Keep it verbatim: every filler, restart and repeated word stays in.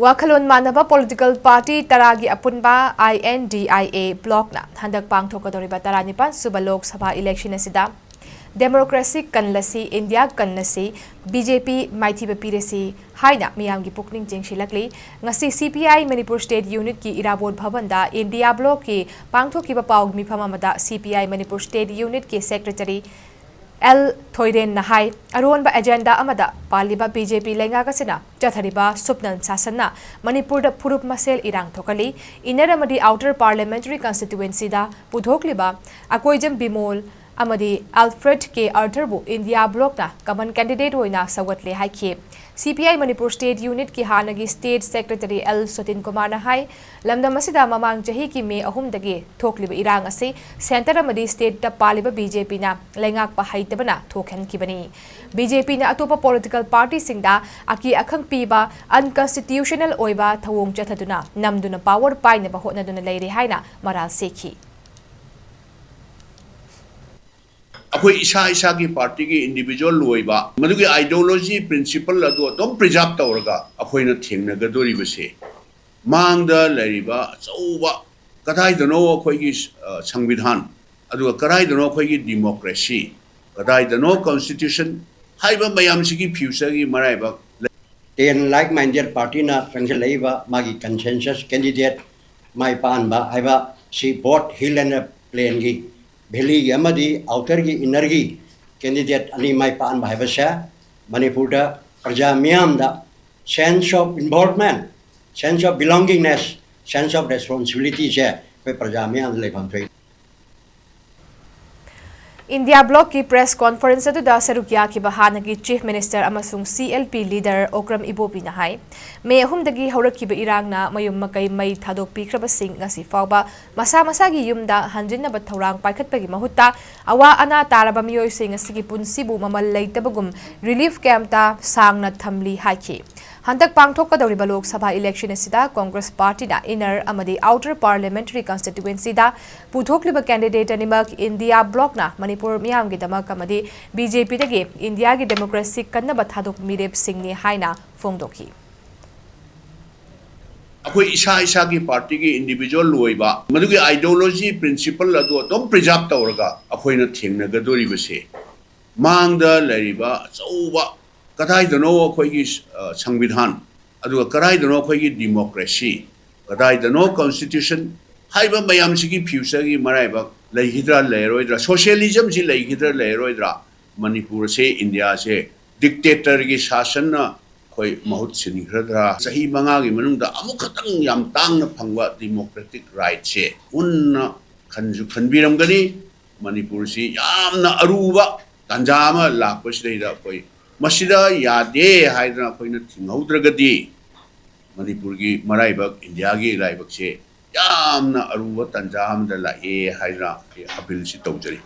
ꯋꯥꯈꯜꯂꯣꯟ ꯃꯥꯟꯅꯕ political party ꯇꯔꯥꯒꯤ ꯑꯄꯨꯟꯕ I N D I A ꯕ꯭ꯂꯣꯛꯅ ꯍꯟꯗꯛ ꯄꯥꯡꯊꯣꯛꯀꯗꯧꯔꯤꯕ ꯇꯔꯥꯅꯤꯄꯥꯟ ꯁꯨꯕ ꯂꯣꯛ ꯁꯚꯥ ꯏꯂꯦꯛꯁꯟ ꯑꯁꯤꯗ ꯗꯦꯃꯣꯀ꯭ꯔꯦꯁꯤ ꯀꯜꯂꯁꯤ, ꯏꯟꯗꯤꯌꯥ ꯀꯜꯂꯁꯤ, B J P ꯃꯥꯏꯊꯤꯕ ꯄꯤꯔꯁꯤ ꯍꯥꯏꯅ ꯃꯤꯌꯥꯝꯒꯤ ꯄꯨꯛꯅꯤꯡ ꯆꯤꯡꯁꯤꯜꯂꯛꯂꯤ꯫ ꯉꯁꯤ C P I Manipur state ꯌꯨꯅꯤꯠꯀꯤ ꯏꯔꯥꯕꯣꯠ ꯚꯕꯟꯗ ꯏꯟꯗꯤꯌꯥ ꯕ꯭ꯂꯣꯛꯀꯤ ꯄꯥꯡꯊꯣꯛꯈꯤꯕ ꯄꯥꯎ ꯃꯤꯐꯝ ꯑꯃꯗ C P I Manipur state ꯌꯨꯅꯤꯠꯀꯤ ꯁꯦꯀ꯭ꯔꯦꯇꯔꯤ ꯑꯦꯜ ꯊꯣꯏꯔꯦꯟꯅ ꯍꯥꯏ, ꯑꯔꯣꯟꯕ ꯑꯦꯖꯦꯟꯗꯥ ꯑꯃꯗ ꯄꯥꯜꯂꯤꯕ B J P ꯂꯩꯉꯥꯛ ꯑꯁꯤꯅ ꯆꯠꯊꯔꯤꯕ ꯁꯨꯞꯅ ꯁꯥꯁꯟꯅ ꯃꯅꯤꯄꯨꯔꯗ ꯐꯨꯔꯨꯞ ꯃꯁꯦꯜ ꯏꯔꯥꯡ ꯊꯣꯛꯍꯜꯂꯤ꯫ ꯏꯟꯅꯔ ꯑꯃꯗꯤ ꯑꯥꯎꯇꯔ ꯄꯥꯔꯂꯤꯌꯥꯃꯦꯟꯇꯔꯤ ꯀꯟꯁꯇꯤꯇ꯭ꯋꯦꯟꯁꯤꯗ ꯄꯨꯊꯣꯛꯂꯤꯕ ꯑꯀꯣꯏꯖꯝ ꯕꯤꯃꯣꯜ ꯑꯃꯗꯤ ꯑꯜꯐ꯭ꯔꯦꯗ ꯀꯦ ꯑꯥꯔꯊꯔꯕꯨ ꯏꯟꯗꯤꯌꯥ ꯕ꯭ꯂꯣꯛꯅ ꯀꯃꯟ ꯀꯦꯟꯗꯤꯗꯦꯠ ꯑꯣꯏꯅ ꯁꯧꯒꯠꯂꯦ ꯍꯥꯏꯈꯤ꯫ C P I Manipur state ꯌꯨꯅꯤꯠꯀꯤ ꯍꯥꯟꯅꯒꯤ ꯁ꯭ꯇꯦꯠ ꯁꯦꯀ꯭ꯔꯦꯇꯔꯤ ꯑꯦꯜ ꯁꯣꯇꯤꯟ ꯀꯨꯃꯥꯔꯅ ꯍꯥꯏ, ꯂꯝꯗꯝ ꯑꯁꯤꯗ ꯃꯃꯥꯡ ꯆꯍꯤꯒꯤ ꯃꯦ ꯑꯍꯨꯝꯗꯒꯤ ꯊꯣꯛꯂꯤꯕ ꯏꯔꯥꯡ ꯑꯁꯤ ꯁꯦꯟꯇꯔ ꯑꯃꯗꯤ ꯁ꯭ꯇꯦꯠꯇ ꯄꯥꯜꯂꯤꯕ B J Pꯅ ꯂꯩꯉꯥꯛꯄ ꯍꯩꯇꯕꯅ ꯊꯣꯛꯍꯟꯈꯤꯕꯅꯤ꯫ B J Pꯅ ꯑꯇꯣꯞꯄ ꯄꯣꯂꯤꯇꯤꯀꯦꯜ ꯄꯥꯔꯇꯤꯁꯤꯡꯗ ꯑꯀꯤ ꯑꯈꯪ ꯄꯤꯕ, ꯑꯟꯀꯟꯁꯇꯤꯇ꯭ꯌꯨꯁꯅꯦꯜ ꯑꯣꯏꯕ ꯊꯧꯑꯣꯡ ꯆꯠꯊꯗꯨꯅ ꯅꯝꯗꯨꯅ ꯄꯥꯋꯔ ꯄꯥꯏꯅꯕ ꯍꯣꯠꯅꯗꯨꯅ ꯂꯩꯔꯦ ꯍꯥꯏꯅ ꯃꯔꯥꯜ ꯁꯤꯈꯤ꯫ ꯑꯩꯈꯣꯏ ꯏꯁꯥ ꯏꯁꯥꯒꯤ ꯄꯥꯔꯇꯤꯒꯤ ꯏꯟꯗꯤꯚꯤꯖꯨꯋꯦꯜ ꯑꯣꯏꯕ ꯃꯗꯨꯒꯤ ꯑꯥꯏꯗꯤꯌꯣꯂꯣꯖꯤ ꯄ꯭ꯔꯤꯟꯁꯤꯄꯜ ꯑꯗꯨ ꯑꯗꯨꯝ ꯄ꯭ꯔꯤꯖꯥꯔꯚ ꯇꯧꯔꯒ ꯑꯩꯈꯣꯏꯅ ꯊꯦꯡꯅꯒꯗꯣꯔꯤꯕꯁꯦ ꯃꯥꯡꯗ ꯂꯩꯔꯤꯕ ꯑꯆꯧꯕ ꯀꯗꯥꯏꯗꯅꯣ ꯑꯩꯈꯣꯏꯒꯤ ꯁꯪꯕꯤꯙꯥꯟ, ꯑꯗꯨꯒ ꯀꯗꯥꯏꯗꯅꯣ ꯑꯩꯈꯣꯏꯒꯤ ꯗꯤꯃꯣꯀ꯭ꯔꯦꯁꯤ, ꯀꯗꯥꯏꯗꯅꯣ ꯀꯟꯁꯇꯤꯇ꯭ꯌꯨꯁꯟ ꯍꯥꯏꯕ ꯃꯌꯥꯝꯁꯤꯒꯤ ꯐ꯭ꯌꯨꯆꯔꯒꯤ ꯃꯔꯥꯏꯕꯛ꯫ Ten like minded partyꯅ ꯆꯪꯁꯤꯜꯂꯛꯏꯕ ꯃꯥꯒꯤ consensus candidate ꯃꯥꯏ ꯄꯥꯛꯍꯟꯕ ꯍꯥꯏꯕ ꯁꯤ both hill and plainꯒꯤ, valleyꯒꯤ ꯑꯃꯗꯤ outerꯒꯤ innerꯒꯤ candidate ꯑꯅꯤ ꯃꯥꯏ ꯄꯥꯛꯍꯟꯕ ꯍꯥꯏꯕꯁꯦ ꯃꯅꯤꯄꯨꯔꯗ ꯄ꯭ꯔꯖꯥ ꯃꯤꯌꯥꯝꯗ sense of involvement, sense of belongingness, sense of responsibilityꯁꯦ ꯑꯩꯈꯣꯏ ꯄ꯭ꯔꯖꯥ ꯃꯤꯌꯥꯝꯗ ꯂꯩꯐꯝ ꯊꯣꯛꯏ꯫ ꯏꯟꯗꯤꯌꯥ ꯕ꯭ꯂꯣꯛꯀꯤ ꯄ꯭ꯔꯦꯁ ꯀꯣꯟꯐꯔꯦꯟꯁ ꯑꯗꯨꯗ ꯁꯔꯨꯛ ꯌꯥꯈꯤꯕ ꯍꯥꯟꯅꯒꯤ ꯆꯤꯐ ꯃꯤꯅꯤꯁꯇꯔ ꯑꯃꯁꯨꯡ C L P leader Okram ꯏꯕꯣꯕꯤꯅ ꯍꯥꯏ, ꯃꯦ ꯑꯍꯨꯝꯗꯒꯤ ꯍꯧꯔꯛꯈꯤꯕ ꯏꯔꯥꯡꯅ ꯃꯌꯨꯝ ꯃꯀꯩ ꯃꯩ ꯊꯥꯗꯣꯛꯄꯤꯈ꯭ꯔꯕꯁꯤꯡ ꯉꯁꯤ ꯐꯥꯎꯕ ꯃꯁꯥ ꯃꯁꯥꯒꯤ ꯌꯨꯝꯗ ꯍꯟꯖꯤꯟꯅꯕ ꯊꯧꯔꯥꯡ ꯄꯥꯏꯈꯠꯄꯒꯤ ꯃꯍꯨꯠꯇ ꯑꯋꯥ ꯑꯅꯥ ꯇꯥꯔꯕ ꯃꯤꯑꯣꯏꯁꯤꯡ ꯑꯁꯤꯒꯤ ꯄꯨꯟꯁꯤꯕꯨ ꯃꯃꯜ ꯂꯩꯇꯕꯒꯨꯝ ꯔꯤꯂꯤꯐ ꯀꯦꯝꯞꯇ ꯁꯥꯡꯅ ꯊꯝꯂꯤ ꯍꯥꯏꯈꯤ꯫ ꯍꯟꯗꯛ ꯄꯥꯡꯊꯣꯛꯀꯗꯧꯔꯤꯕ ꯂꯣꯛ ꯁꯚꯥ ꯏꯂꯦꯛꯁꯟ ꯑꯁꯤꯗ ꯀꯣꯡꯒ꯭ꯔꯦꯁ ꯄꯥꯔꯇꯤꯅ ꯏꯟꯅꯔ ꯑꯃꯗꯤ ꯑꯥꯎꯇꯔ ꯄꯥꯔꯂꯤꯌꯥꯃꯦꯟꯇꯔꯤ ꯀꯟꯁꯇꯤꯇ꯭ꯋꯦꯟꯁꯤꯗ ꯄꯨꯊꯣꯛꯂꯤꯕ ꯀꯦꯟꯗꯤꯗꯦꯠ ꯑꯅꯤꯃꯛ ꯏꯟꯗꯤꯌꯥ ꯕ꯭ꯂꯣꯛꯅ ꯃꯅꯤꯄꯨꯔ ꯃꯤꯌꯥꯝꯒꯤꯗꯃꯛ ꯑꯃꯗꯤ B J Pꯗꯒꯤ ꯏꯟꯗꯤꯌꯥꯒꯤ ꯗꯦꯃꯣꯀ꯭ꯔꯦꯁꯤ ꯀꯟꯅꯕ ꯊꯥꯗꯣꯛ ꯃꯤꯔꯦꯞꯁꯤꯡꯅꯤ ꯍꯥꯏꯅ ꯐꯣꯡꯗꯣꯛꯈꯤ꯫ ꯑꯩꯈꯣꯏ ꯏꯁꯥ ꯏꯁꯥꯒꯤ ꯄꯥꯔꯇꯤꯒꯤ ꯏꯟꯗꯤꯕꯤꯖꯨꯋꯦꯜ ꯑꯣꯏꯕ ꯃꯗꯨꯒꯤ ꯑꯥꯏꯗꯤꯌꯣꯂꯣꯖꯤ, ꯄ꯭ꯔꯤꯟꯁꯤꯄꯜ ꯑꯗꯨ ꯑꯗꯨꯝ ꯄ꯭ꯔꯤꯖꯥꯔꯕ ꯇꯧꯔꯒ ꯑꯩꯈꯣꯏꯅ ꯊꯦꯡꯅꯒꯗꯣꯔꯤꯕꯁꯦ, ꯃꯥꯡꯗ ꯂꯩꯔꯤꯕ ꯑꯆꯧꯕ, ꯀꯗꯥꯏꯗꯅꯣ ꯑꯩꯈꯣꯏꯒꯤ, ꯑ, ꯁꯪꯕꯤꯙꯥꯟ, ꯑꯗꯨꯒ ꯀꯗꯥꯏꯗꯅꯣ ꯑꯩꯈꯣꯏꯒꯤ ꯗꯤꯃꯣꯀ꯭ꯔꯦꯁꯤ, ꯀꯗꯥꯏꯗꯅꯣ ꯀꯟꯁꯇꯤꯇ꯭ꯌꯨꯁꯟ ꯍꯥꯏꯕ ꯃꯌꯥꯝꯁꯤꯒꯤ ꯐ꯭ꯌꯨꯆꯔꯒꯤ ꯃꯔꯥꯏꯕꯛ ꯂꯩꯈꯤꯗ꯭ꯔꯥ ꯂꯩꯔꯣꯏꯗ꯭ꯔꯥ, ꯁꯣꯁꯤꯌꯦꯂꯤꯖꯝꯁꯤ ꯂꯩꯈꯤꯗ꯭ꯔꯥ ꯂꯩꯔꯣꯏꯗ꯭ꯔꯥ, ꯃꯅꯤꯄꯨꯔꯁꯦ, ꯏꯟꯗꯤꯌꯥꯁꯦ ꯗꯤꯛꯇꯦꯇꯔꯒꯤ ꯁꯥꯁꯟꯅ ꯑꯩꯈꯣꯏ ꯃꯍꯨꯠ ꯁꯤꯟꯈ꯭ꯔꯗ꯭ꯔꯥ, ꯆꯍꯤ ꯃꯉꯥꯒꯤ ꯃꯅꯨꯡꯗ ꯑꯃꯨꯛꯈꯛꯇꯪ ꯌꯥꯝ ꯇꯥꯡꯅ ꯐꯪꯕ ꯗꯤꯃꯣꯀ꯭ꯔꯦꯇꯤꯛ ꯔꯥꯏꯠꯁꯦ ꯃꯨꯟꯅ ꯈꯟꯁꯨ ꯈꯟꯕꯤꯔꯝꯒꯅꯤ꯫ ꯃꯅꯤꯄꯨꯔꯁꯤ ꯌꯥꯝꯅ ꯑꯔꯨꯕ ꯇꯥꯟꯖꯥ ꯑꯃ ꯂꯥꯛꯄꯁꯤꯗꯩꯗ ꯑꯩꯈꯣꯏ ꯃꯁꯤꯗ ꯌꯥꯗꯦ ꯍꯥꯏꯗꯅ ꯑꯩꯈꯣꯏꯅ ꯊꯤꯡꯍꯧꯗ꯭ꯔꯒꯗꯤ ꯃꯅꯤꯄꯨꯔꯒꯤ ꯃꯔꯥꯏꯕꯛ, ꯏꯟꯗꯤꯌꯥꯒꯤ ꯂꯥꯏꯕꯛꯁꯦ ꯌꯥꯝꯅ ꯑꯔꯨꯕ ꯇꯥꯟꯖꯥ ꯑꯃꯗ ꯂꯥꯛꯑꯦ ꯍꯥꯏꯗꯅ ꯑꯩ ꯑꯄꯤꯜꯁꯤ ꯇꯧꯖꯔꯤ꯫